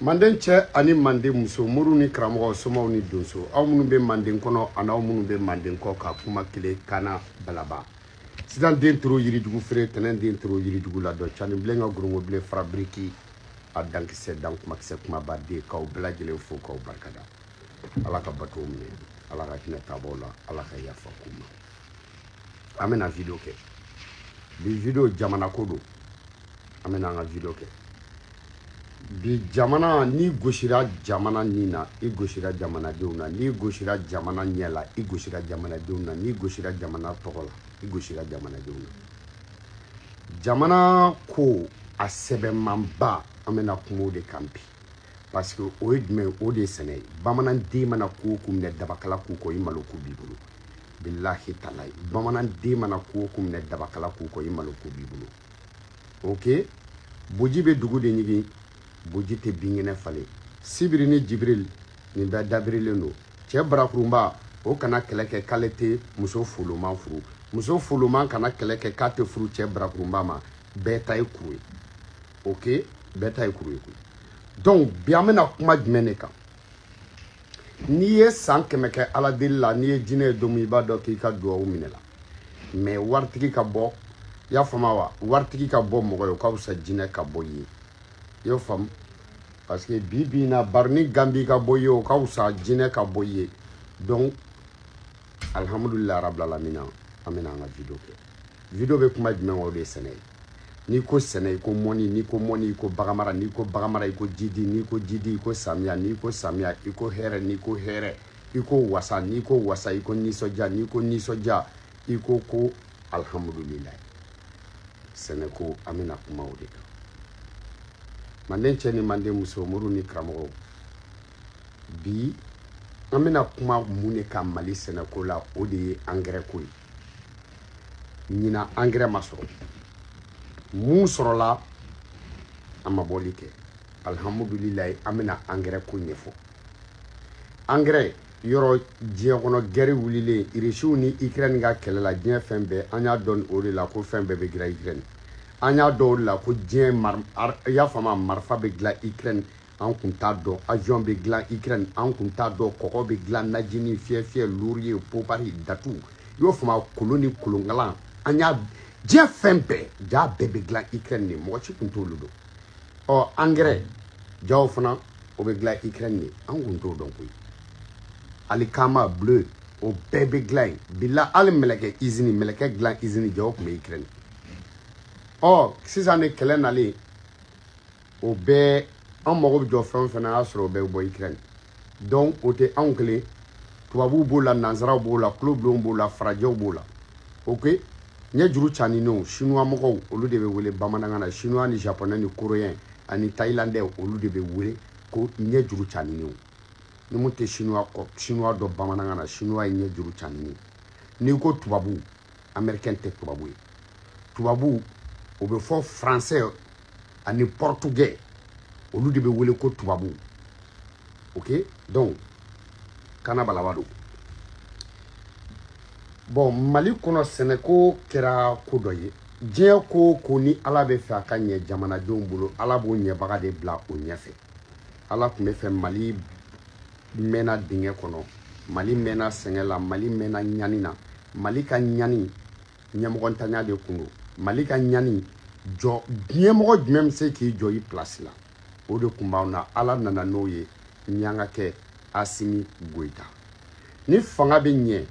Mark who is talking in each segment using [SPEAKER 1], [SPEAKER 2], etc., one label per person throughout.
[SPEAKER 1] Manden cɛ ani manden muso, muru ni karamɔgɔ, somaw ni donso, aw minnu bɛ manden kɔnɔ ani aw minnu bɛ manden kɔ ka kuma kelen kana balaba. Sisan den toro yirijugu feere, tɛnɛn den toro yirijugu la dɔn, cani bilen ka gorongo bilen fara biriki a dankisɛ dan kumakisɛ kumaba den k'aw bɛɛ lajɛlen fo k'aw barikada. Ala ka bato minɛ, Ala ka hinɛ taabaw la, Ala ka yafa k'u ma. An bɛna video kɛ. Bi video jamana ko don. An bɛna an ka video kɛ. Bi jamana, n'i gosira jamana nin na, i gosira jamanadenw na, n'i gosira jamana ɲɛ la, i gosira jamanadenw na, n'i gosira jamana tɔgɔ la, i gosira jamanadenw na. Jamana ko a sɛbɛnmanba, an bɛna kuma o de kan bi. Parce que o ye jumɛn ye, o de ye sɛnɛ ye. Bamananden mana ko o ko minɛ dabakala k'u kɔ, i malo ko b'i bolo. Bilahi talahi. Bamananden mana ko o ko minɛ dabakala k'u kɔ, i malo ko b'i bolo. Ok? Boji bɛ dugu de ɲigin. Boji tɛ binkɛnɛ falen. Sibiri ni Jibril nin bɛɛ dabirilen don. Cɛ barakurunba o kana kɛlɛ kɛ k'ale tɛ muso foloman furu. Muso foloman kana kɛlɛ kɛ k'a tɛ furu cɛ barakurunba ma. Bɛɛ ta ye kuru ye. Ok? Bɛɛ ta ye kuru ye koyi. Donc bi an bɛna kuma jumɛn de kan? N'i ye san 100 kɛ Ala deli la, n'i ye jinɛ ye don min, i b'a dɔn k'i ka duwawu minɛ la. Mais waritigi ka bɔ, i y'a faamu wa? Waritigi ka bɔ mɔgɔ ye, o ka fisa jinɛ ka bɔ i ye. I y'o faamu? Parce que bi bi in na, baroni Gambi ka bɔ i ye, o ka fisa jinɛ ka bɔ i ye. Donc alhamdulilayi rabil alamina, an bɛna an ka video kɛ. Video bɛ kuma jumɛn kan? O de ye sɛnɛ ye. N'i ko sɛnɛ, i ko mɔni, n'i ko mɔni, i ko baganmara, n'i ko baganmara, i ko jidi, n'i ko jidi, i ko samiya, n'i ko samiya, i ko hɛrɛ, n'i ko hɛrɛ, i ko wasa, n'i ko wasa, i ko nisɔndiya, n'i ko nisɔndiya, i ko ko alhamdulilayi. Sɛnɛ ko, an bɛna kuma o de kan. Manden cɛ ni manden muso, moriw ni karamɔgɔw, bi an bɛna kuma mun de kan Mali sɛnɛko la? O de ye angɛrɛ ko ye. Ɲinan angɛrɛ ma sɔrɔ, mun sɔrɔla a ma bɔli kɛ, alihamudulilayi. An bɛna angɛrɛ ko ɲɛfɔ. Angɛrɛ yɔrɔ, diɲɛ kɔnɔ gɛri wulilen Irisiw ni Ukraine ka kɛlɛ la, diɲɛ fɛn bɛɛ, an y'a dɔn o de la ko fɛn bɛɛ bɛ dilan Ukraine. An y'a dɔn o de la ko diɲɛ mar, i y'a faamu, marifa bɛ dilan Ukraine, an kun t'a dɔn. Avion bɛ dilan Ukraine, an kun t'a dɔn. Kɔgɔ bɛ dilan, najini, fiyɛ fiyɛ, laurier, popari, datu, i y'o faamu, kolon ni kolonkalan, an y'a diɲɛ fɛn bɛɛ, ja bɛɛ bɛ dilan Ukraine de, mɔgɔ si kun t'olu dɔn. Ɔ, angɛrɛ jaw fana, o bɛ dilan Ukraine de, an kun t'o dɔn koyi. Alikama, blé, o bɛɛ bɛ dilan yen. Bila hali mɛlɛkɛ izini, mɛlɛkɛ dilan izini, jaw tun bɛ Ukraine. Ɔ, sisan ni kɛlɛ nalen, o bɛɛ, an mago bɛ jɔ fɛn o fɛn na, a y'a sɔrɔ o bɛɛ bɛ bɔ Ukraine. Donc o tɛ anw kelen, tubabuw b'o la, nanzaraw b'o la, tulobilenw b'o la, farajɛw b'o la. Ok, ɲɛ juru caninenw, chinois mɔgɔw, olu de bɛ wele bamanankan na, chinois ni japonais ni coréen ani thaïlandais, olu de bɛ wele ko ɲɛ juru caninenw. Ni mun tɛ chinois kɔ, chinois dɔ bamanankan na, chinois ye ɲɛ juru caninen. N'i ko tubabu, américain tɛ tubabu ye. Tubabu, o bɛ fɔ français ani portugais, olu de bɛ wele ko tubabu. Ok, donc kana balaba don. Bon, Mali kɔnɔ, sɛnɛko kɛra ko dɔ ye. Diɲɛ ko o ko, ni Ala bɛ fɛ a ka ɲɛ jamanadenw bolo, Ala b'o ɲɛbaga de bila o ɲɛfɛ. Ala tun bɛ fɛ Mali mɛnna dingɛ kɔnɔ, Mali mɛnna sɛgɛn la, Mali mɛnna ɲani na. Mali ka ɲani, ɲɛmɔgɔntanya de kun don. Mali ka ɲani jɔ, ɲɛmɔgɔ jumɛn bɛ se k'i jɔ i place la? O de kun b'anw na. Ala nana n'o ye, ɲanga kɛ Asimi Goyita. Ni fanga bɛ ɲɛ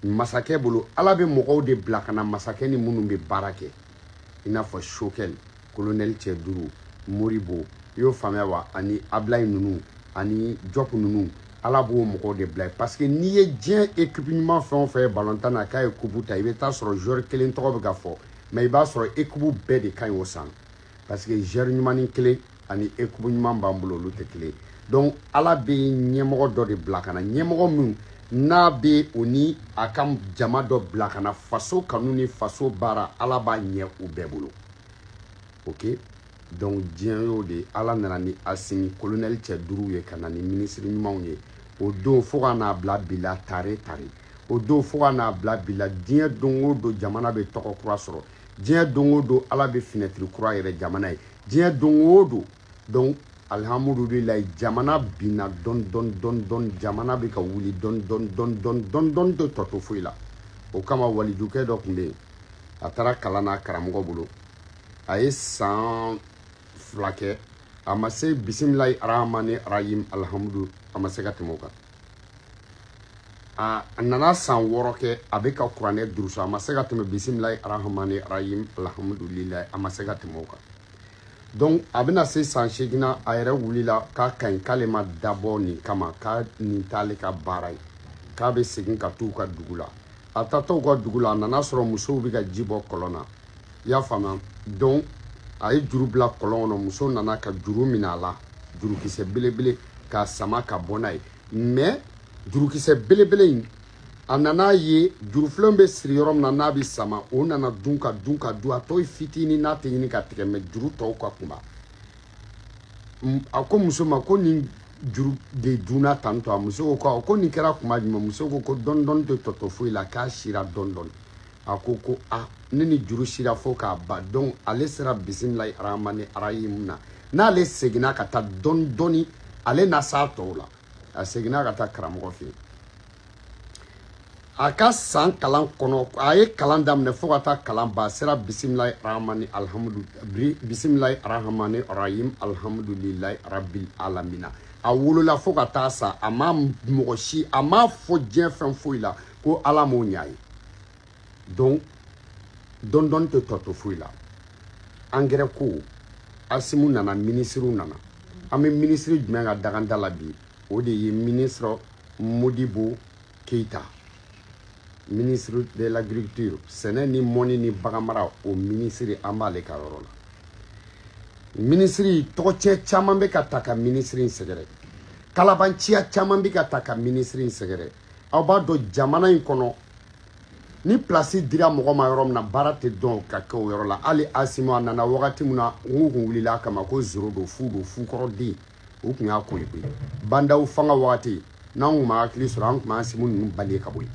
[SPEAKER 1] masakɛ bolo, Ala bɛ mɔgɔw de bila ka na masakɛ ni minnu bɛ baara kɛ, i n'a fɔ Sokɛl, kolonɛli cɛ duuru, Moribo, i y'o faamuya wa, ani Abilayi ninnu ani Jɔpu ninnu. Ala b'o mɔgɔw de bila, parce que n'i ye diɲɛ équipe ɲuman fɛn o fɛn ye balontan na k'a ye coupe ta, i bɛ taa sɔrɔ joueur kelen tɔgɔ bɛ ka fɔ, mais i b'a sɔrɔ équipe bɛɛ de ka ɲi o san, parce que joueur ɲumannin kelen ani équipe ɲuman b'an bolo, olu tɛ kelen. Donc Ala bɛ ɲɛmɔgɔ dɔ de bila ka na, ɲɛmɔgɔ min n'a bɛ o ni a ka jama dɔ bila ka na, faso kanu ni faso baara, Ala b'a ɲɛ u bɛɛ bolo. Ok, donc diɲɛ y'o de. Ala nana ni Asimi, colonel cɛ duuru ye, ka na ni minisiri ɲumanw ye. O don fo ka n'a bila bi la, tare tare, o don fo ka n'a bila bi la, diɲɛ don o don jamana bɛ tɔgɔ kura sɔrɔ, diɲɛ don o don Ala bɛ finɛtiri kura yɛrɛ jamana ye, diɲɛ don o don. Donc alihamudulilayi, jamana binna dɔɔni dɔɔni dɔɔni dɔɔni, jamana bɛ ka wuli dɔɔni dɔɔni dɔɔni dɔɔni dɔɔni dɔɔni, tɛ tɔ to foyi la. O kama walijukɛ dɔ tun bɛ yen, a taara kalan na karamɔgɔ bolo, a ye san 2 kɛ, a ma se bisimilayi arahamani arahim alihamudu, a ma se ka tɛmɛ o kan. A nana san 6 kɛ, a bɛ ka kuranɛ durusu, a ma se ka tɛmɛ bisimilayi arahamani arahim alihamudulilayi, a ma se ka tɛmɛ o kan. Donc a bɛna se san 8 na, a yɛrɛ wulila k'a ka ɲi, k'ale ma dabɔ nin kama, k'a nin t'ale ka baara ye, k'a bɛ segin ka t'u ka dugu la. A taatɔ u ka dugu la, a nana sɔrɔ musow bɛ ka ji bɔ kɔlɔn na, i y'a faamuya. Donc a ye juru bila kɔlɔn kɔnɔ, muso nana ka juru minɛ a la, jurukisɛ belebele, k'a sama ka bɔ n'a ye. Mais jurukisɛ belebele in, a nana ye jurufilen bɛ siri yɔrɔ min na n'a bɛ sama, o nana dun ka dun ka dun, a tɔ ye fitinin n'a tɛ ɲini ka tigɛ, mais juru tɔw ka kunba. A ko muso ma ko nin juru de dunna tantɔ. A muso ko ko nin kɛra kuma jumɛn? Muso ko ko dɔɔni dɔɔni tɛ tɔtɔ foyi la, k'a sira dɔɔni dɔɔni. A ko ko a ne ni juru sira fo k'a ban. Donc ale sera bisimilayi arahamani arahim na, n'ale seginna ka taa dɔɔni dɔɔni, ale na s'a tɔw la. A seginna ka taa karamɔgɔ fɛ yen. A ka san kalan kɔnɔ, a ye kalan daminɛ fo ka taa kalan ban, a sera bisimilayi arahamani alhamdu, bisimilayi arahamani arahim alhamdulilayi rabil alamina. A wolola fo ka taa sa, a ma mɔgɔ si, a ma fɔ diɲɛ fɛn foyi la ko Ala m'o ɲɛ a ye. Donc dɔɔni dɔɔni tɛ tɔ to foyi la. Angɛrɛ ko, Asimu nana, minisiriw nana. An bɛ minisiri jumɛn ka daganda la bi? O de ye ministre Modibo Keita, ministre de l'agriculture, sɛnɛ ni mɔni ni baganmara, o minisiri, an b'ale ka yɔrɔ la. Minisiri tɔgɔcɛ caman bɛ ka ta ka minisiri in sɛgɛrɛ, kalabanciya caman bɛ ka ta ka minisiri in sɛgɛrɛ. Aw b'a dɔn jamana in kɔnɔ ni place dira mɔgɔ ma yɔrɔ min na, baara tɛ dɔn ka kɛ o yɔrɔ la. Hali Asimu a nana wagati min na, n kun wulila a kama ko zéro don, fu don, fu kɔrɔ den, o kun y'a ko ye koyi. Bandaw fanga wagati n'an kun ma hakili sɔrɔ, an kun b'Asimu ninnu bali ka bɔ yen.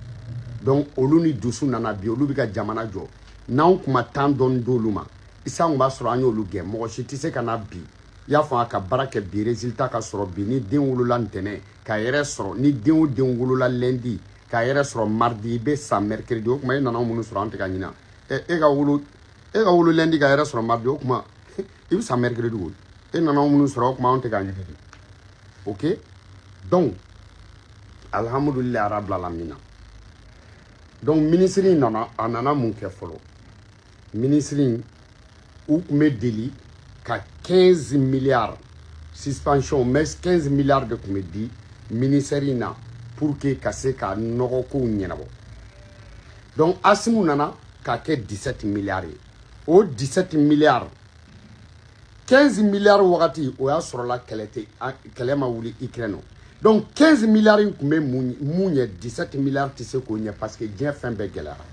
[SPEAKER 1] Donc olu ni dusu nana bi, olu bɛ ka jamana jɔ. N'anw kun ma temps dɔɔni d'olu ma, isan kun b'a sɔrɔ an y'olu gɛn. Mɔgɔ si tɛ se ka na bi, i y'a faamu, ka baara kɛ bi, résultat ka sɔrɔ bi. Ni den wolola ntɛnɛn k'a yɛrɛ sɔrɔ, ni den o den wolola lundi k'a yɛrɛ sɔrɔ mardi, i bɛ sa mercredi. O tuma e nana minnu sɔrɔ, an tɛ ka ɲina. E ka wolo lundi k'a yɛrɛ sɔrɔ mardi, o tuma i bɛ sa mercredi o. E nana minnu sɔrɔ, o tuma anw tɛ ka ɲini. Ok, donc alhamdulilayi rabbil alamina. Donc minisiri in nana, a nana mun kɛ fɔlɔ? Minisiri in u tun bɛ deli ka 15 milliards suspension, mais 15 milliards de tun bɛ di ministère in na pour que ka se ka nɔgɔkow ɲɛnabɔ. Donc Asimu nana k'a kɛ 17 milliards ye. O 17 milliards, 15 milliards wagati o y'a sɔrɔla kɛlɛ tɛ, kɛlɛ ma wuli Ukraine. Donc 15 milliards in tun bɛ mun ɲɛ? 17 milliards tɛ se k'o ɲɛ parce que diɲɛ fɛn bɛɛ gɛlɛyara.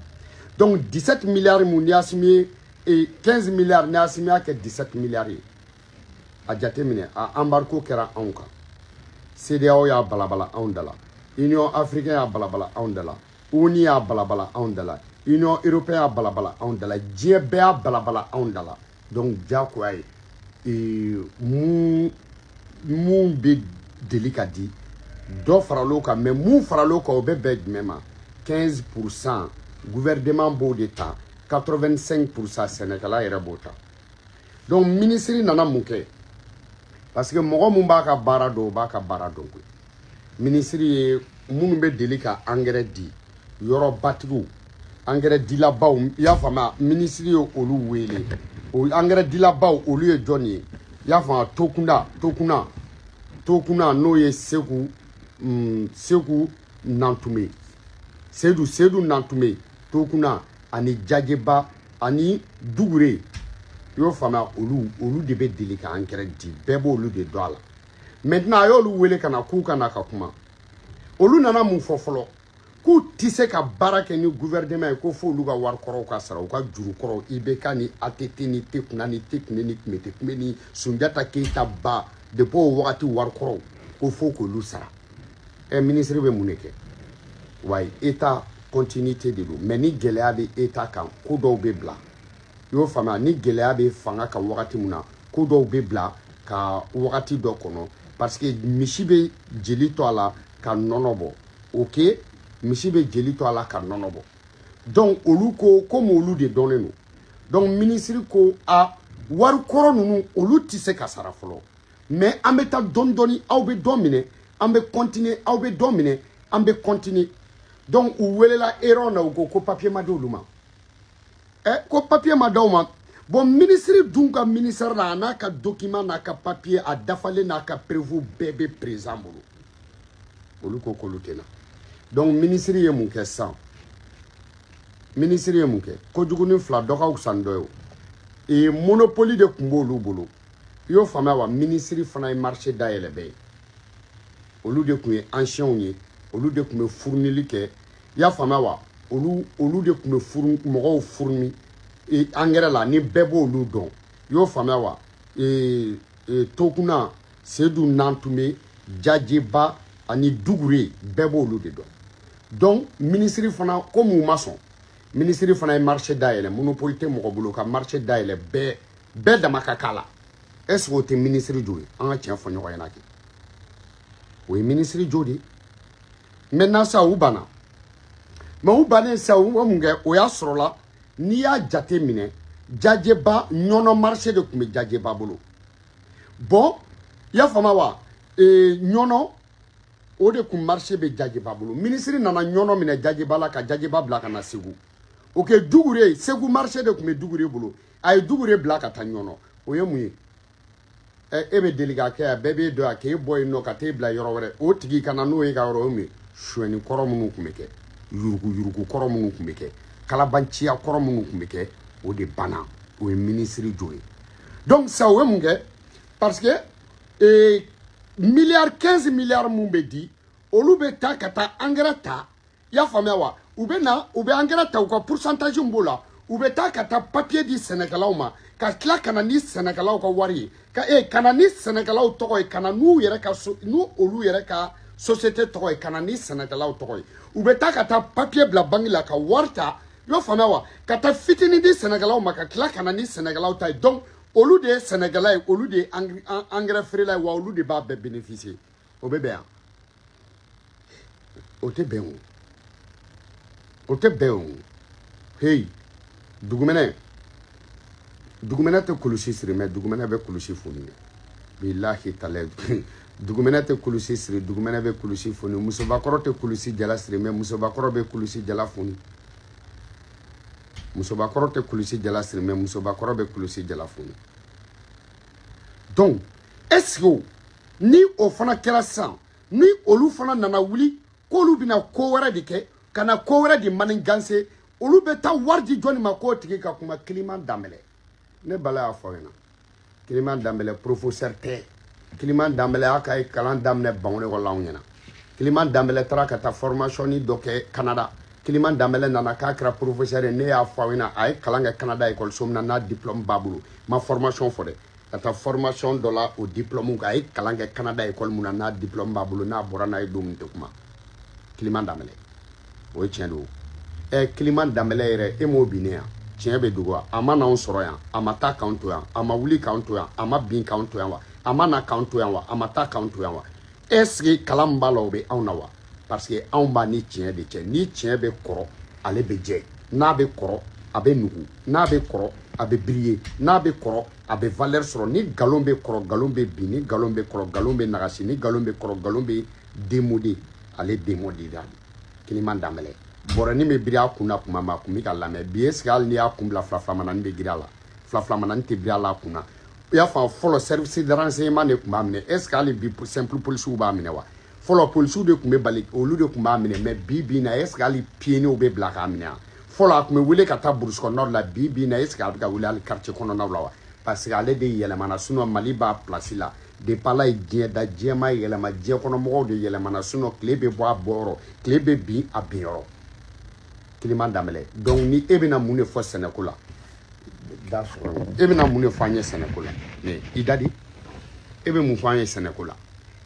[SPEAKER 1] Donc 17 milliards mun ni Asimu ye, 15 milliards ni Asimu y'a kɛ 17 milliards ye, a jateminɛ, a embargo kɛra anw kan, CEDEAO y'a balabala anw da la, Union africaine y'a balabala anw da la, ONU y'a balabala anw da la, Union européenne y'a balabala anw da la, diɲɛ bɛɛ y'a balabala anw da la. Donc diyagoya ye mun bɛ deli ka di dɔ faral'o kan, mais mun faral'o kan, o bɛ bɛn jumɛn ma? 15% gouvernement b'o de ta, 85% sɛnɛkɛla yɛrɛ b'o ta. Donc minisiri nana mun kɛ? Parce que mɔgɔ mun b'a ka baara dɔn, o b'a ka baara dɔn koyi. Minisiri ye minnu bɛ deli ka angɛrɛ di yɔrɔbatigiw, angɛrɛ dilabaw, i y'a faamuya, minisiri ye olu wele. O angɛrɛ dilabaw olu ye jɔn ye? I y'a faamuya, Tokuna n'o ye Segu, Segu Nantume, Sedu Nantume, Tokuna ani Jajeba ani Dugure, i y'o faamuya, olu de bɛ deli ka angɛrɛ di, bɛɛ b'olu de dɔn a la. Maintenant a y'olu wele ka na k'u ka na ka kuma. Olu nana mun fɔ fɔlɔ? K'u tɛ se ka baara kɛ ni gouvernement ye, ko f'olu ka wari kɔrɔw ka sara, u ka juru kɔrɔw, IBK ni ATT ni Tekuna ni Tekune ni Kumete Kume ni Sunjata Keita ba, depuis o wagati wari kɔrɔw, ko fo k'olu sara. Minisiri bɛ mun de kɛ? Wayi, état continuité de don, mais ni gɛlɛya bɛ état kan, ko dɔw bɛ bila. I y'o faamuya, ni gɛlɛya bɛ fanga kan wagati mun na, ko dɔw bɛ bila ka wagati dɔ kɔnɔ, parce que misi bɛ jeli to a la ka nɔnɔ bɔ. Ok, misi bɛ jeli to a la ka nɔnɔ bɔ. Donc olu ko komi olu de dɔnnen don. Donc minisiri ko a wari kɔrɔ ninnu olu tɛ se ka sara fɔlɔ, mais an bɛ taa dɔɔni dɔɔni, aw bɛ dɔ minɛ, an bɛ continuer, aw bɛ dɔ minɛ, an bɛ continuer. Donc u welela erreur na, u ko ko papier ma di olu ma. Ko papier ma d'aw ma. Bon, minisiri dun ka ministère la, a n'a ka document n'a ka papier a dafalen n'a ka preuve bɛɛ bɛ président bolo. Olu ko k'olu tɛ na. Donc minisiri ye mun kɛ sisan? Minisiri ye mun kɛ? Kojugu ni fila dɔ ka fisa ni dɔ ye o. Monopole de tun b'olu bolo. I y'o faamuya wa? Minisiri fana ye marché dayɛlɛ bɛɛ ye. Olu de tun ye anciens ye, olu de tun bɛ fournili kɛ. I y'a faamuya wa? Olu de tun bɛ mɔgɔw fourni angɛrɛ la, ni bɛɛ b'olu dɔn. I y'o faamuya wa? Tokuna, Sedu Nantume, Jajeba ani Dugure, bɛɛ b'olu de dɔn. Donc minisiri fana komi u ma sɔn, minisiri fana ye marché dayɛlɛ, monopole tɛ mɔgɔ bolo, ka marché dayɛlɛ bɛɛ dama ka k'a la. Est ce que o tɛ minisiri jo ye? An ka tiɲɛ fɔ ɲɔgɔn ɲɛna kɛ, o ye minisiri jo de ye. Maintenant sa u banna, mais u bannen sa u ma mun kɛ? O y'a sɔrɔ la, n'i y'a jate minɛ, Jajeba ɲɔnɔ marché de tun bɛ Jajeba bolo. Bon, i y'a faamuya wa? Ɲɔnɔ o de kun marché bɛ Jajeba bolo. Minisiri nana ɲɔnɔ minɛ Jajeba la ka Jajeba bila ka na Segu. Ok, Dugure, Segu marché de tun bɛ Dugure bolo, a ye Dugure bila ka taa ɲɔnɔ. O ye mun ye? E bɛ deli k'a kɛ yan, bɛɛ b'e dɔn yan, k'e bɔ yen nɔ ka t'e bila yɔrɔ wɛrɛ, o tigi ka na n'o ye ka yɔrɔ, o ye mun ye? Sonyɛni kɔrɔ minnu tun bɛ kɛ, yurugu yurugu kɔrɔ minnu tun bɛ kɛ, kalabanciya kɔrɔ minnu tun bɛ kɛ, o de banna. O ye minisiri jo ye. Donc ça o ye mun kɛ? Parce que milliard 15 milliards mun bɛ di, olu bɛ taa ka taa engrais ta. I y'a faamuya wa? U bɛ na, u bɛ engrais ta, u ka pourcentage min b'o la, u bɛ taa ka taa papier di sɛnɛkɛlaw ma, ka tila ka na ni sɛnɛkɛlaw ka wari ye, ka na ni sɛnɛkɛlaw tɔgɔ ye, ka na n'u yɛrɛ ka so, n'u olu yɛrɛ ka société tɔgɔ ye, ka na ni sɛnɛkɛlaw tɔgɔ ye. U bɛ taa ka taa papier bila banque la ka wari ta. I y'o faamuya wa? Ka taa fitinin di sɛnɛkɛlaw ma, ka tila ka na ni sɛnɛkɛlaw ta ye. Donc olu de ye sɛnɛkɛla ye, olu de ye engrais feerela ye, wa olu de b'a bɛɛ bénéficier. O bɛ bɛn yan? O tɛ bɛn o, o tɛ bɛn o. Hey, dugumɛnɛ, dugumɛnɛ tɛ kulusi siri, mais dugumɛnɛ bɛ kulusi foni dɛ. Bilahi talɛ, dugumɛnɛ tɛ kulusi siri, dugumɛnɛ bɛ kulusi foni. Musobakɔrɔ tɛ kulusi jala siri, mais musobakɔrɔ bɛ kulusi jala foni. Musobakɔrɔ tɛ kulusi jala siri, mais musobakɔrɔ bɛ kulusi jala foni. Donc est ce que ni o fana kɛra sisan, ni olu fana nana wuli k'olu bɛna ko wɛrɛ de kɛ, ka na ko wɛrɛ de maniganse, olu bɛ taa wari di jɔnni ma k'o tigi ka kuma? Kiliman Danbɛlɛ, ne bala y'a fɔ aw ɲɛna, Kiliman Danbɛlɛ professeur tɛ. Kiliman Danbɛlɛ y'a ka kalan daminɛ Bangone kɔrɔ la anw ɲɛna. Kiliman Danbɛlɛ taara ka taa formation dɔ kɛ Canada. Kiliman Danbɛlɛ nana k'a kɛra professeur ye. Ne y'a fɔ aw ɲɛna, a ye kalan kɛ Canada école min na, n'a diplôme b'a bolo, ma formation fɔ dɛ, ka taa formation dɔ la, o diplôme kan, a ye kalan kɛ Canada école mun na, n'a diplôme b'a bolo, n'a bɔra n'a ye don min tɛ kuma. Kiliman Danbɛlɛ, o ye tiɲɛ don. Kiliman Danbɛlɛ yɛrɛ, e m'o binnen yan, tiɲɛ bɛ dogo wa? A ma n'anw sɔrɔ yan, a ma taa k'anw to yan, a ma wuli k'anw to yan, a ma bin k'anw to yan wa? A ma na k'anw to yan wa? A ma taa k'anw to yan wa? Est ce que kalan min b'a la, o bɛ anw na wa? Parce que anw b'a ni tiɲɛ de cɛ. Ni tiɲɛ bɛ kɔrɔ, ale bɛ jɛ. N'a bɛ kɔrɔ, a bɛ nugu. N'a bɛ kɔrɔ, a bɛ briller. N'a bɛ kɔrɔ, a bɛ valeur sɔrɔ. Ni nkalon bɛ kɔrɔ, nkalon bɛ bin. Ni nkalon bɛ kɔrɔ, nkalon bɛ nagasi. Ni nkalon bɛ kɔrɔ, nkalon bɛ démodé. Ale démodé da. Kiliman Danbɛlɛ, bɔrɛnin bɛ biri a kun na kuma ma, a kun bɛ ka lamɛn bi. Est ce que hali n'i y'a kun bila fila filamanani bɛ girin a la? Fila filamanani tɛ biri a la a kun na. I y'a faamu? Fɔlɔ, service de renseignement de tun b'a minɛ. Est ce que hali bi simple policiers b'a minɛ wa? Fɔlɔ, policiers de tun bɛ bali, olu de tun b'a minɛ. Mais bi bi in na, est ce que hali pieds bɛ bila k'a minɛ wa? Fɔlɔ, a tun bɛ wele ka taa brousse kɔnɔnaw la. Bi bi in na, est ce que a bɛ ka wele hali quartier kɔnɔnaw la wa? Parce que ale de yɛlɛmana. Sinon Mali b'a place la depuis Ala ye diɲɛ da, diɲɛ ma yɛlɛma, diɲɛ kɔnɔ mɔgɔw de yɛlɛmana. Sinon tile bɛ bɔ a bɔyɔrɔ, tile bɛ bin a binyɔrɔ. Kiliman Danbɛlɛ, donc ni e bɛna mun de fɔ sɛnɛko la? Da sɔrɔ, e bɛna mun de fɔ an ye sɛnɛko la? Mais i da di, e bɛ mun fɔ an ye sɛnɛko la?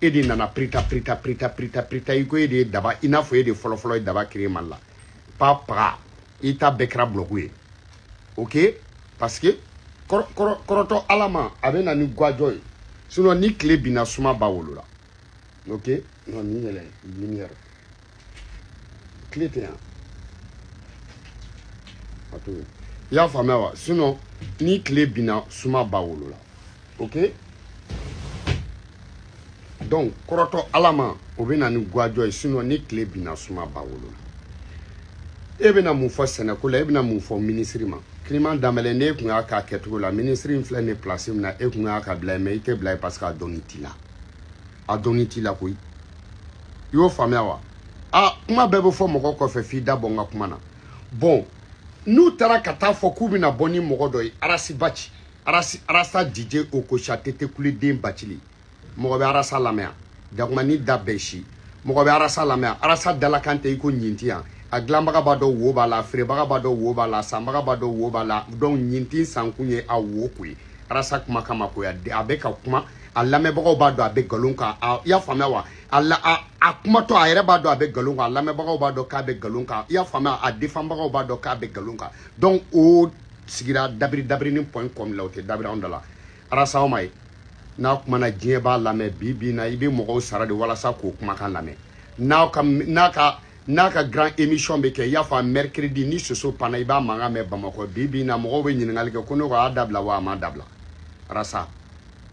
[SPEAKER 1] E de nana prita prita prita prita prita, i ko e de ye daba, i n'a fɔ e de fɔlɔfɔlɔ ye daba créer Mali la. Pa paga, i ta bɛɛ kɛra bloc ye. Ok, parce que kɔrɔtɔ Ala ma, a bɛ na ni guajɔ ye. Sinon ni tile binna, suma b'a wolo la. Ok, non, nin yɛlɛ lumière, tile tɛ yan a to yen. I y'a faamuya wa? Sinon ni tile binna, suma b'a wolo la. Ok, donc kɔrɔtɔ Ala ma, o bɛ na ni guajɔ ye. Sinon ni tile binna, suma b'a wolo la. E bɛna mun fɔ sɛnɛko la? E bɛna mun fɔ minisiri ma? Kiliman Danbɛlɛ, n'e kun y'a k'a kɛcogo la, minisiri in filɛ nin place min na, e kun y'a ka bila yen, mais i tɛ bila yen parce que a dɔnni t'i la, a dɔnni t'i la koyi. I y'o faamuya wa? A kuma bɛɛ bɛ fɔ mɔgɔ kɔfɛ, f'i da bɔ n ka kuma na. Bon, n'u taara ka taa fɔ k'u bɛna bɔ ni mɔgɔ dɔ ye, Arasi Baci, Arasi, Arasa DJ Okocha Tete Kuleden Bacili, mɔgɔ bɛ Arasa lamɛn yan? Jakuma ni da bɛɛ si, mɔgɔ bɛ Arasa lamɛn yan? Arasa dalakan tɛ i ko ɲinti yan. A dilanbaga b'a dɔn wo b'a la, a feerebaga b'a dɔn wo b'a la, a sanbaga b'a dɔn wo b'a la. Donc ɲinti sankun ye a wo ko ye. Arasa kuma kama ko ya, a bɛ ka kuma, a lamɛnbagaw b'a dɔn a bɛ nkalon kan. I y'a faamuya wa? A la, a kumatɔ, a yɛrɛ b'a dɔn a bɛ nkalon kan, a lamɛnbagaw b'a dɔn k'a bɛ nkalon kan. I y'a faamuya? A defanbagaw b'a dɔn k'a bɛ nkalon kan. Donc o sigira dabiri dabiri ni point com la, o tɛ dabiri anw da la. Arasa aw ma ye, n'a kumana, diɲɛ b'a lamɛn. Bi bi in na, i bɛ mɔgɔw sara de walasa k'o kumakan lamɛn. N'a ka grand émission bɛ kɛ, i y'a fɔ mercredi, ni soso panna, i b'a mankan mɛn Bamakɔ. Bi bi in na, mɔgɔw bɛ ɲininkali kɛ ko ne ko a y'a dabila wa, a ma dabila. Arasa,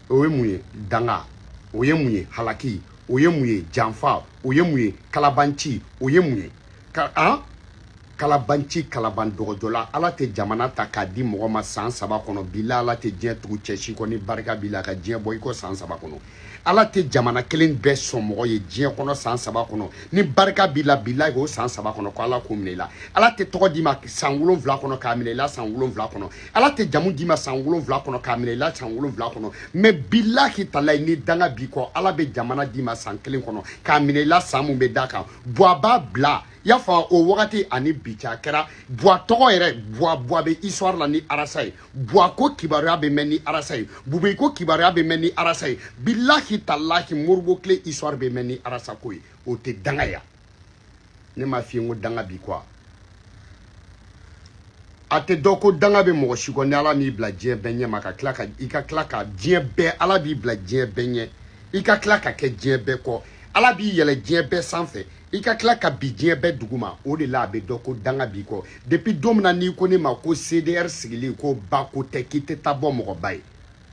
[SPEAKER 1] o ye mun ye? Danga. O ye mun ye? Halaki. O ye mun ye? Janfa. O ye mun ye? Kalabanci. O ye mun ye? Ka han Kalabanci kalaban dɔgɔjɔla ala tɛ jamana ta k'a di mɔgɔ ma san 3 kɔnɔ bila ala tɛ diɲɛ tugu cɛ si kɔ ni barika b'i la ka diɲɛ bɔ i ko san 3 kɔnɔ ala tɛ jamana kelen bɛɛ sɔn mɔgɔ ye diɲɛ kɔnɔ san 3 kɔnɔ ni barika b'i la bilahi o san 3 kɔnɔ ko ala k'o minɛ i la ala tɛ tɔgɔ d'i ma san 7 kɔnɔ k'a minɛ i la san 7 kɔnɔ ala tɛ jamu d'i ma san 7 kɔnɔ k'a minɛ i la san 7 kɔnɔ mais bilahi talahi ni danga b'i kɔ ala bɛ jamana d'i ma san 1 kɔnɔ k'a minɛ i la san mun bɛ d'a kan Buwa b'a bila i y'a faamu o wagati ani bi cɛ a kɛra Buwa tɔgɔ yɛrɛ Buwa bɛ histoire la ni Arasa ye Buwa ko kibaruya bɛ mɛn ni Arasa ye Bubey ko kibaruya bɛ mɛn ni Arasa ye bilahi talahi Moribo Tile histoire bɛ mɛn ni Arasa ko ye o tɛ danga ya ne m'a f'i ye n ko danga bi quoi a tɛ dɔn ko danga bɛ mɔgɔ si kɔ ni ala m'i bila diɲɛ bɛɛ ɲɛ ma ka tila ka i ka tila ka diɲɛ bɛɛ ala b'i bila diɲɛ bɛɛ ɲɛ i ka tila ka kɛ diɲɛ bɛɛ kɔ ala b'i yɛlɛ diɲɛ bɛɛ sanfɛ i ka tila ka bi diɲɛ bɛɛ duguma o de la a bɛ dɔn ko danga b'i kɔ depuis don min na n'i ko ne ma ko CDR sigili ko ba ko tɛ k'i tɛ taa bɔ mɔgɔ ba ye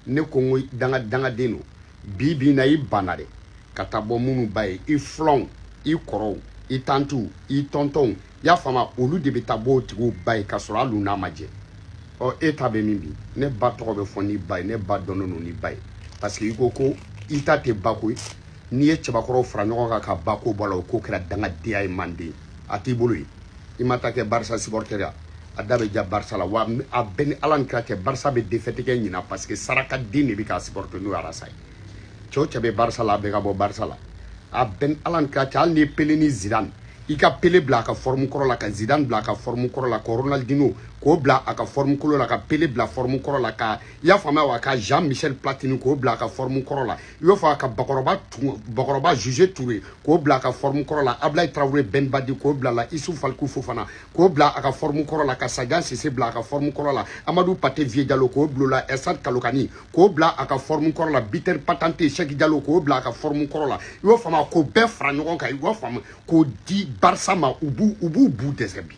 [SPEAKER 1] ne ko n ko dangaden don bi bi in na i banna dɛ ka taa bɔ minnu ba ye i filanw i kɔrɔw i tantiw i tɔntɔnw i y'a faamu olu de bɛ taa bɔ o tigiw ba ye k'a sɔrɔ hali u n'a ma jɛ ɔ e ta bɛ min bi ne ba tɔgɔ bɛ fɔ ni ba ye ne ba dɔnnen don ni ba ye parce que i ko ko i ta tɛ ba ko ye n'i ye cɛbakɔrɔw fara ɲɔgɔn kan ka ba ko bɔ a la o ko kɛra dangadenya ye manden a t'i bolo yen i ma taa kɛ Barça supporter ya a da bɛ ja Barça la wa a bɛɛ ni ala ni kira cɛ Barça bɛ défaite kɛ ɲina parce que saraka den de bɛ k'a supporter n'o ye Arasa ye cɛ o cɛ bɛ Barça la a bɛɛ ka bɔ Barça la a bɛɛ ni ala ni kira cɛ hali n'i ye Pele ni Zidane i ka Pele bila a ka forme kɔrɔ la ka Zidane bila a ka forme kɔrɔ la ka Ronaldinho k'o bila a ka forme kolo la ka Pele bila forme kɔrɔ la ka i y'a faamuya wa ka Jean Michel Platini k'o bila a ka forme kɔrɔ la i y'o fɔ ka bakɔrɔba José Touré k'o bila a ka forme kɔrɔ la Ablaye Traoré Ben Badi k'o bila la Issou Falikou Fofana k'o bila a ka forme kɔrɔ la ka Sagan Cissé bila a ka forme kɔrɔ la Amadou Paté Vieux Diallo k'o bila la Esad Kalokani k'o bila a ka forme kɔrɔ la Bitter Patente Cheikh Diallo k'o bila a ka forme kɔrɔ la i y'o faamu k'o bɛɛ fara ɲɔgɔn kan i y'o faamu k'o di Barça ma u b'u bu dɛsɛ bi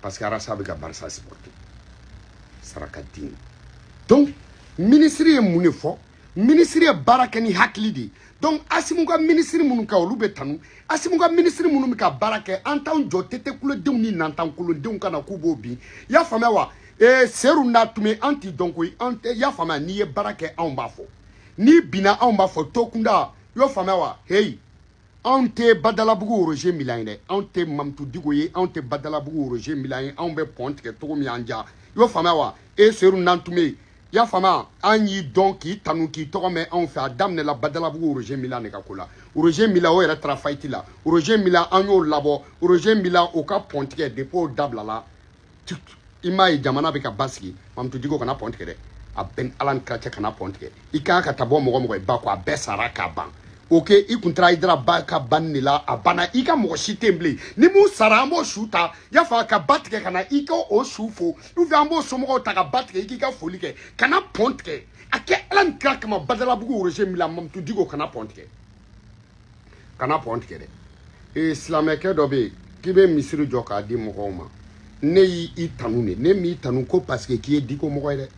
[SPEAKER 1] parce que Arasa bɛ ka Barça supporter saraka den donc ministre ye mun de fɔ ministre ye baara kɛ ni hakili de ye donc Asimu ka ministre minnu kɛ olu bɛ tanu Asimu ka ministre minnu bɛ ka baara kɛ an t'anw jɔ tete kulodenw ni nantankulodenw ka na k'u b'o bin i y'a faamuya wa Seru n'a tun an t'i dɔn koyi an tɛ i y'a faamuya n'i ye baara kɛ anw b'a fɔ n'i binna anw b'a fɔ tokunda i y'o faamuya wa heyi anw tɛ Badalabugu Roger Milan ye dɛ anw tɛ Mamutu Diko ye anw tɛ Badalabugu Roger Milan ye anw bɛ pɔn tigɛ cogo min an ja i y'o faamuya wa e Seru Nantume i y'a faamuya an y'i dɔn k'i tanu k'i tɔgɔ mɛn anw fɛ a daminɛla Badalabugu Roger Milan de ka ko la Roger Milan o yɛrɛ taara fayiti la Roger Milan an y'o labɔ Roger Milan o ka pɔn tigɛ depuis o dabilala i m'a ye jamana bɛ ka basigi Mamutu Diko kana pɔn tigɛ dɛ a bɛɛ ni ala ni kira cɛ kana pɔn tigɛ i kan ka taa bɔ mɔgɔ mɔgɔ ye ba kɔ a bɛɛ sara k'a ban ok i kun taara Idara ba ka banni de la a banna i ka mɔgɔ si tɛ yen bilen ni mun sara an b'o su ta i y'a fɔ ka ba tigɛ ka na i ka o su fo ou bien an b'o somɔgɔw ta ka ba tigɛ i k'i ka foli kɛ kana pɔn tigɛ a kɛ ala ni kira kama Badalabugu Roger Milan Mamutu Diko kana pɔn tigɛ kana pɔn tigɛ dɛ ee silamɛkɛ dɔ bɛ yen k'i bɛ misiri jɔ k'a di mɔgɔw ma ne y'i tanu de ne m'i tanu ko parce que k'i ye diko mɔgɔ ye dɛ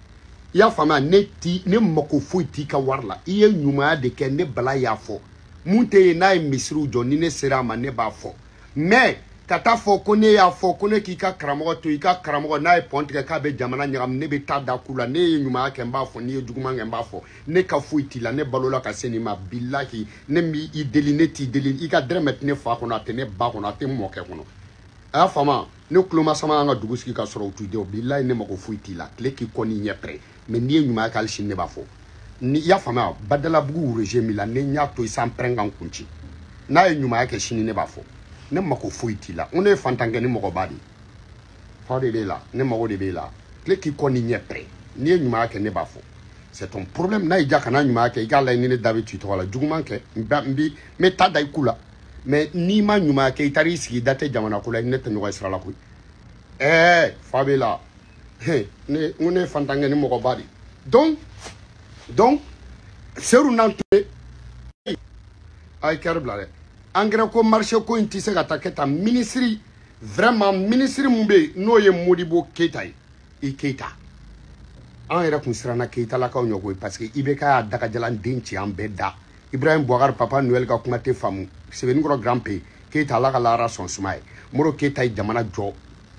[SPEAKER 1] i y'a faamuya ne ti ne mako foyi t'i ka wari la i ye ɲumanya de kɛ ne bala y'a fɔ mun tɛ yen n'a ye misiriw jɔ ni ne sera a ma ne b'a fɔ mais ka taa fɔ ko ne y'a fɔ ko ne k'i ka karamɔgɔ to i ka karamɔgɔ n'a ye pɔn tigɛ k'a bɛ jamana ɲagami ne bɛ taa da ku la ne ye ɲumanya kɛ n b'a fɔ n'i ye juguman kɛ n b'a fɔ ne ka foyi t'i la ne balola ka se nin ma bilahi ne m'i deli ne t'i deli i ka dɛrɛmɛ tɛ ne fa kɔnɔ a tɛ ne ba kɔnɔ a tɛ mɔkɛ kɔnɔ a y'a faamu ne tuloma sama an ka dugu sigi ka sɔrɔ u t'u denw bilahi ne mako foyi t'i la tile k'i kɔ n'i ɲɛ pɛrɛ mais n'i ye ɲumanya kɛ hali sini ne b'a fɔ ni i y'a faamuya Badalabugu Roger Milan ne y'a to i san pɛrɛn kan kun ci n'a ye ɲumanya kɛ sini ne b'a fɔ ne mako foyi t'i la n ko ne ye fantankɛ ni mɔgɔba de ye fa de b'e la ne mago de b'e la tile k'i kɔ n'i ɲɛ pɛrɛn n'i ye ɲumanya kɛ ne b'a fɔ c'est ton problème n'a y'i diya kana ɲumanya kɛ i k'a lajɛ ni ne da bɛ tu i tɔgɔ la juguman kɛ n bɛ taa da i ku la mais n'i ma ɲumanya kɛ i taara i sigi i da tɛ jamana ko la i ni ne tɛ ɲɔgɔn ye sira la koyi ɛɛ fa b'e la ne n ko ne ye fantankɛ ni mɔgɔba de donc Seru Nantume a ye kɛri bila dɛ engrais ko marché ko in tɛ se ka taa kɛ tan ministre vraiment ministre mun bɛ yen n'o ye Modibo Keyita ye i Keyita an yɛrɛ kun siranna Keyitalakaw ɲɛ koyi parce que IBK y'a dagajalan den ci an bɛɛ da Ibrahim Boubacar Papa Noël ka kuma tɛ faamu Sɛbɛnnikɔrɔ Grand P Keyita Ala ka lahara sɔn suma ye. Modibo Keyita ye jamana jɔ,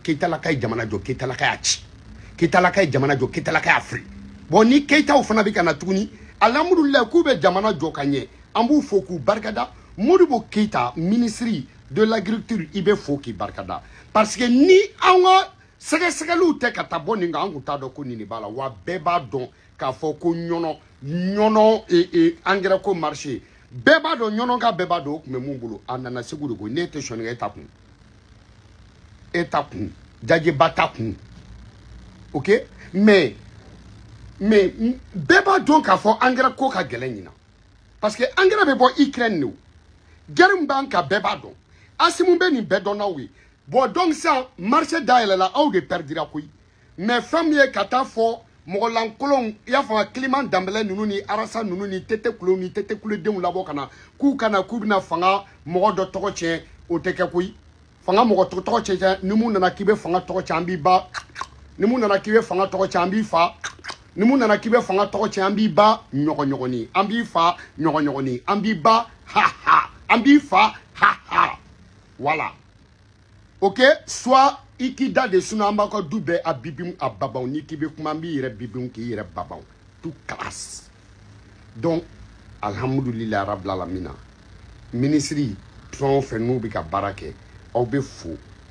[SPEAKER 1] Keyitalaka ye jamana jɔ, Keyitalaka y'a ci, Keyitalaka ye jamana jɔ, Keyitalaka y'a fili. Bon ni Keyitaw fana bɛ ka na tuguni, alhamdulilayi k'u bɛ jamana jɔ ka ɲɛ, an b'u fo k'u barikada. Modibo Keyita ministre de l'agriculture, i bɛ fo k'i barikada parce que ni an ka sɛgɛsɛgɛliw tɛ ka taa bɔ nin kan, an kun t'a dɔn ko nin de b'a la. Wa bɛɛ b'a dɔn k'a fɔ ko ɲɔnɔ engrais ko marché, bɛɛ b'a dɔn ɲɔnɔ ka bɛɛ b'a dɔn o tun bɛ mun bolo. A nana Segu de ko n'e tɛ sɔnni kɛ, e ta kun, e ta kun, jajeba ta kun. Ok, mais bɛɛ b'a dɔn k'a fɔ engrais ko ka gɛlɛn ɲinan parce que engrais bɛ bɔ Ukraine de o, guerre min b'an kan bɛɛ b'a dɔn, Asimu bɛ nin bɛɛ dɔn n'aw ye. Bon donc sisan marché dayɛlɛla, aw de perdira koyi. Mais fɛn min ye ka taa fɔ mɔgɔlankolonw, i y'a faamu, Clément Danbɛlɛ ninnu ni Arasa ninnu ni Tete Kulo ni Tete Kulodenw labɔ ka na k'u ka na k'u bɛna fanga mɔgɔ dɔ tɔgɔ tiɲɛ, o tɛ kɛ koyi. Fanga mɔgɔ tɔgɔ tiɲɛ, ni mun nana k'i bɛ fanga tɔgɔ tiɲɛ, an b'i ba. Ni mun nana k'i bɛ fanga tɔgɔ tiɲɛ, an b'i fa. Ni mun nana k'i bɛ fanga tɔgɔ tiɲɛ, an b'i ba ɲɔgɔnɲɔgɔnni, an b'i fa ɲɔgɔnɲɔgɔnni, an b'i ba ha ha, an b'i fa ha ha. Voilà. Ok, soit i k'i da de sinon an b'aw ka du bɛɛ a bibim a babaw, n'i k'i bɛ kuma an b'i yɛrɛ bibim k'i yɛrɛ babaw tout classe. Donc alhamdulilayi rabbil alamina, ministre fɛn o fɛn n'u bɛ ka baara kɛ, aw bɛ fo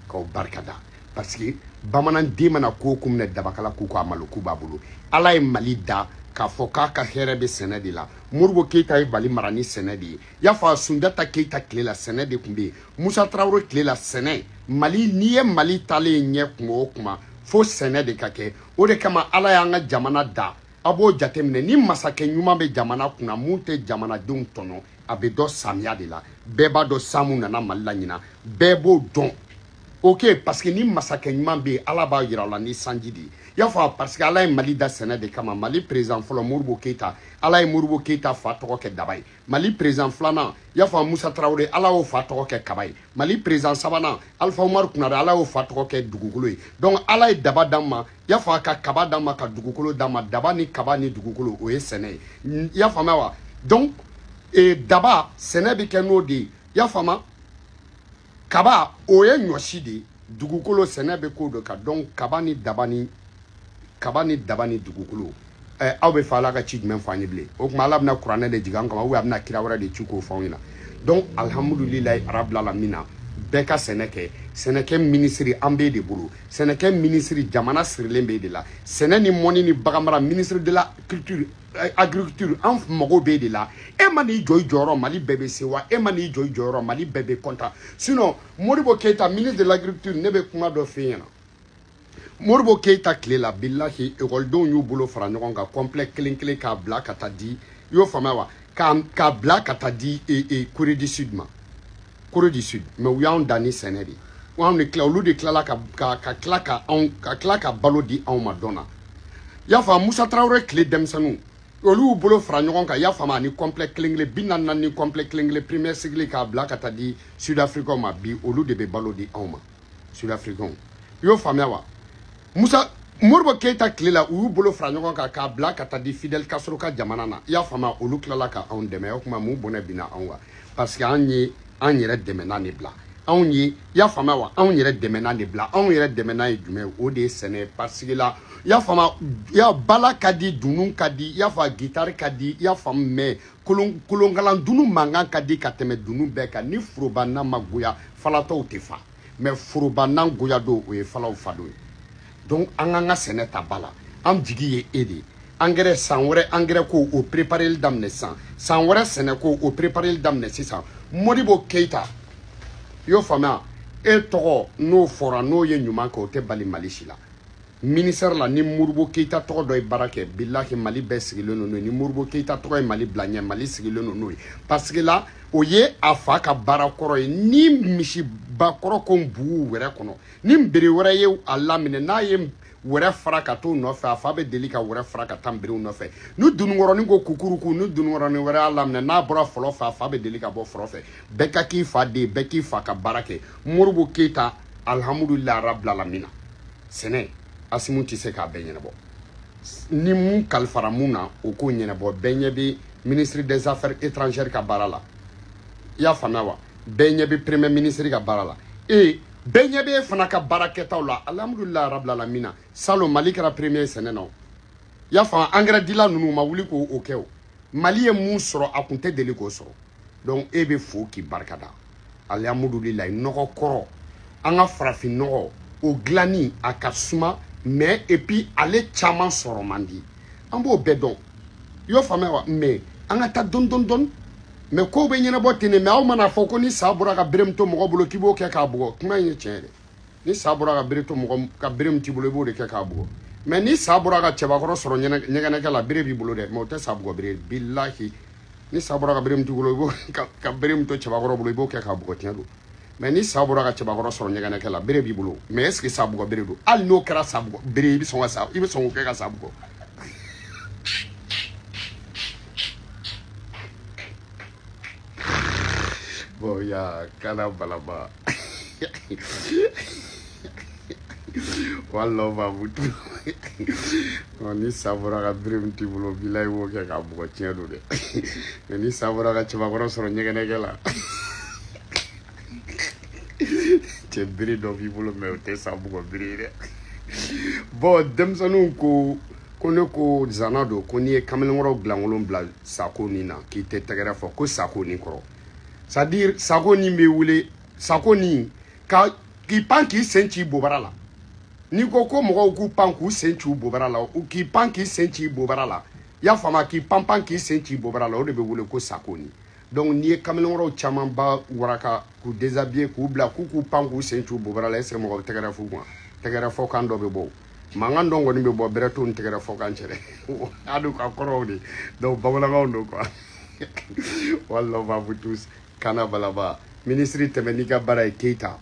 [SPEAKER 1] k'aw barikada parce que bamananden mana ko o ko minɛ dabakala k'u ko a malo k'u b'a bolo. Ala ye Mali da k'a fɔ k'a ka hɛrɛ bɛ sɛnɛ de la. Modibo Keyita ye Mali mara ni sɛnɛ de ye. I y'a fɔ Sunjata Keyita tile la sɛnɛ de tun bɛ yen, Musa Tarawele tile la sɛnɛ. Mali, n'i ye Mali taalen ɲɛ kuma o kuma, fo sɛnɛ de ka kɛ. O de kama Ala y'an ka jamana da, a b'o jateminɛ. Ni masakɛ ɲuman bɛ jamana kunna mun tɛ jamanadenw tɔɲɔ, a bɛ dɔn samiya de la. Bɛɛ b'a dɔn san mun nana Mali la ɲinan, bɛɛ b'o dɔn. Ok, parce que ni masakɛ ɲuman bɛ yen, Ala b'a yira la ni sanji de ye. I y'a fɔ parce que Ala ye Mali da sɛnɛ de kama. Mali président fɔlɔ Modibo Keyita, Ala ye Modibo Keyita fa tɔgɔ kɛ daba ye. Mali président filanan, i y'a fɔ Musa Tarawele, Ala y'o fa tɔgɔ kɛ kaba ye. Mali président sabanan Alpha Umaru Konare, Ala y'o fa tɔgɔ kɛ dugukolo ye. Donc Ala ye daba d'an ma, i y'a fɔ ka kaba d'an ma, ka dugukolo d'an ma. Daba ni kaba ni dugukolo, o ye sɛnɛ ye. I y'a faamuya wa? Donc daba sɛnɛ bɛ kɛ n'o de ye. I y'a faamu? Kaba o ye ɲɔsi de ye, dugukolo sɛnɛ bɛ k'o de kan. Donc kaba ni daba ni dugukolo, aw bɛ fɛ Ala ka ci jumɛn fɔ an ye bilen? O tuma Ala bɛna kuranɛ de jigin an kama, ou a bɛna kira wɛrɛ de ci k'o fɔ anw ɲɛna. Donc alhamdulilayi rabbil alamina, bɛɛ ka sɛnɛ kɛ. Sɛnɛkɛ minisiri an b'e de bolo, sɛnɛkɛ minisiri jamana sirilen b'e de la. Sɛnɛ ni mɔni ni baganmara, ministre de la culture agriculture, an mago b'e de la. E ma n'i jɔ i jɔyɔrɔ, Mali bɛɛ bɛ se wa. E ma n'i jɔ i jɔyɔrɔ, Mali bɛɛ bɛ content. Sinon Modibo Keyita ministre de l'agriculture, ne bɛ kuma dɔ f'e ɲɛna. Modibo Keyita tile la, bilahi ekɔlidenw y'u bolo fara ɲɔgɔn kan complet kelen kelen k'a bila ka taa di, i y'o faamuya wa, k'a bila ka taa di Corée du Sud ma, Corée du Sud. Mais u y'anw dan ni sɛnɛ de ye. Anw de tila, olu de tilala ka tila ka balo di anw ma dɔn na. I y'a faamu? Musa Tarawele tile denmisɛnninw, olu y'u bolo fara ɲɔgɔn kan, i y'a faamu, ani complet kelen kelen 44 ni complet kelen kelen première cycle k'a bila ka taa di Sud Africains ma. Bi olu de bɛ balo di anw ma, Sud Africains. I y'o faamuya wa? Musa Modibo Keyita tile la, u y'u bolo fara ɲɔgɔn kan k'a bila ka taa di Fidel Castro ka jamana na. I y'a faamu? Olu tilala ka anw dɛmɛ. O tuma mun bɔnɛ binna anw kan? Parce que an ye an yɛrɛ dɛmɛnan de bila. Anw ye, i y'a faamuya wa, anw yɛrɛ dɛmɛnan de bila. Anw yɛrɛ dɛmɛnan ye jumɛn ye? O de ye sɛnɛ. Parce que la, i y'a faamu, ya bala ka di, dunun ka di, i y'a faamu, guitare ka di, i y'a faamu, mais kolonkalan dunu mankan ka di ka tɛmɛ dunun bɛɛ kan. Ni foroba nan ma goya, falatɔw tɛ fa. Mais foroba nan goya don, o ye falaw fa don ye. Donc an k'an ka sɛnɛ ta ba la. An jigi ye e de ye. Engrais san wɛrɛ, engrais ko o prépareli daminɛ sisan. San wɛrɛ sɛnɛ ko o prépareli daminɛ sisan. Modibo Keyita, i y'o faamuya? E tɔgɔ n'o fɔra, n'o ye ɲuman kɛ, o tɛ bali Mali si la. Ministère la, ni Modibo Keyita tɔgɔ dɔ ye baara kɛ, bilahi Mali bɛɛ sigilen don n'o ye. Ni Modibo Keyita tɔgɔ ye Mali bila ɲɛ, Mali sigilen don n'o ye. Parce que la, o ye a fa ka baara kɔrɔ ye. Ni misiba kɔrɔ ko bugu wɛrɛ kɔnɔ, ni nbere wɛrɛ ye a laminɛ, n'a ye wɛrɛ fara ka t'o nɔfɛ, a fa bɛ deli ka wɛrɛ fara ka taa nberew nɔfɛ. Ni dununkɔrɔnin ko kukuruku, ni dununkɔrɔnin wɛrɛ y'a laminɛ, n'a bɔra fɔlɔ fɛ, a fa bɛ deli ka bɔ fɔlɔ fɛ. Bɛɛ ka k'i fa den, bɛɛ k'i fa ka baara kɛ. Modibo Keyita, alhamdulilayi rabbil alamina, sɛnɛ Asimu tɛ se k'a bɛɛ ɲɛnabɔ. Ni mun kalifara mun na, o k'o ɲɛnabɔ. Bɛɛ ɲɛ bɛ ministre des affaires étrangères ka baara la. I y'a faamuya wa? Bɛɛ ɲɛ bɛ premier ministre ka baara la. E bɛɛ ɲɛ bɛ e fana ka baara kɛtaw la. Alhamdulilayi rabil alamina. Salon Mali kɛra premier sɛnɛ na o. I y'a faamu, engrais dila ninnu ma wuli k'o kɛ o. Mali ye mun sɔrɔ a kun tɛ deli k'o sɔrɔ. Donc e bɛ fo k'i barika da. Alhamdulilayi, nɔgɔ kɔrɔ, an ka farafin nɔgɔ o dilanni a ka suma, mais et puis ale caman sɔrɔ man di. An b'o bɛɛ dɔn. I y'o faamuya wa? Mais an ka taa dɔɔni dɔɔni dɔɔni. Mais kow bɛ ɲɛnabɔ ten de. Mais aw mana fɔ ko ni sa bɔra ka bere min to mɔgɔ bolo k'i b'o kɛ k'a bugɔ, kuma in ye tiɲɛ ye dɛ. Ni sa bɔra ka bere to mɔgɔ ka bere min t'i bolo, i b'o de kɛ k'a bugɔ. Mais ni sa bɔra ka cɛbakɔrɔ sɔrɔ ɲɛgɛnɛkɛ la, bere b'i bolo dɛ, mais o tɛ sa bugɔ bere. Bilahi, ni sa bɔra ka bere min t'i bolo, i b'o ka bere min to cɛbakɔrɔ bolo, i b'o kɛ k'a bugɔ, tiɲɛ don. Mais ni sa bɔra ka cɛbakɔrɔ sɔrɔ ɲɛgɛnɛkɛ la, bere b'i bolo. Mais est ce que sa bugɔ bere don? Hali n'o kɛra sa bugɔ bere, i bɛ sɔn ka sa, i bɛ sɔn k'o kɛ ka sa bugɔ. Bon, ya kana balaba. One love à vous tous. Ni sa bɔra ka bere min t'i bolo, bilahi i b'o kɛ k'a bugɔ, tiɲɛ don dɛ. Mais ni sa bɔra ka cɛbakɔrɔ sɔrɔ ɲɛgɛnɛkɛ la, cɛ bere dɔ b'i bolo, mais o tɛ sa bugɔ bere ye dɛ. Bon, denmisɛnninw ko ko ne ko zana don, ko n'i ye kamalenkɔrɔ dilankolon bila sako nin na, k'i tɛ tɛgɛrɛ fɔ ko sako nin kɔrɔ. C'est à dire sako nin bɛ wele sako nin ka k'i pan k'i sen ci bobara la. N'i ko ko mɔgɔw k'u pan k'u sen ci u bobara la, k'i pan k'i sen ci bobara la, i y'a faamu, k'i pan pan k'i sen ci bobara la, o de bɛ wele ko sako nin. Donc n'i ye kamalenkɔrɔw caman ba waraka k'u déshabiller k'u bila k'u k'u pan k'u sen ci u bobara la, est ce que mɔgɔ bɛ tɛgɛrɛ f'u kunna? Tɛgɛrɛ fɔkan dɔ bɛ bɔ, mankan dɔ kɔni bɛ bɔ bɛrɛ t'o ni tɛgɛrɛ fɔkan cɛ dɛ. A n'u ka kɔrɔw de, donc bamanankanw don quoi. One love à vous tous. Kana balaba. Ministre, tɛmɛ n'i ka baara ye. Keita,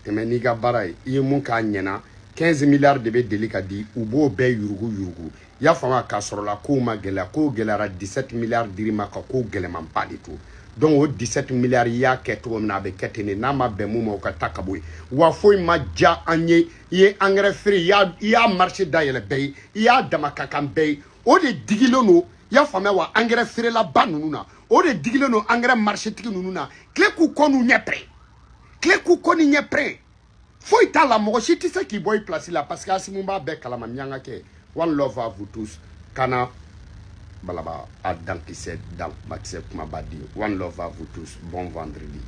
[SPEAKER 1] tɛmɛ n'i ka baara ye. I ye mun k'a ɲɛna? 15 milliards de bɛ deli ka di, u b'o bɛɛ yurugu yurugu. I y'a faamu, k'a sɔrɔ la kow ma gɛlɛya, kow gɛlɛyara. 17 milliards dir'i ma ka kow gɛlɛmanba de to. Donc o 17 milliards, i y'a kɛ cogo min na, a bɛ kɛ ten de. N'a ma bɛn mun ma, o ka taa ka bɔ yen. Wa foyi ma diya an ye. I ye engrais feere, i y'a marché dayɛlɛ bɛɛ ye, i y'a dama ka kan bɛɛ ye. O de digilen don, i y'a faamuya wa, engrais feerelaba ninnu na, o de digilen don engrais marché tigi ninnu na. Tile k'u kɔ n'u ɲɛ pɛrɛn, tile k'u kɔ ni ɲɛ pɛrɛn, foyi t'a la. Mɔgɔ si tɛ se k'i bɔ i place la, parce que Asimu b'a bɛɛ kalama. Miyanka kɛ. One love à vous tous. Kana balaba a dankisɛ dan makisɛ kumaba di. One love à vous tous. Bon vendredi.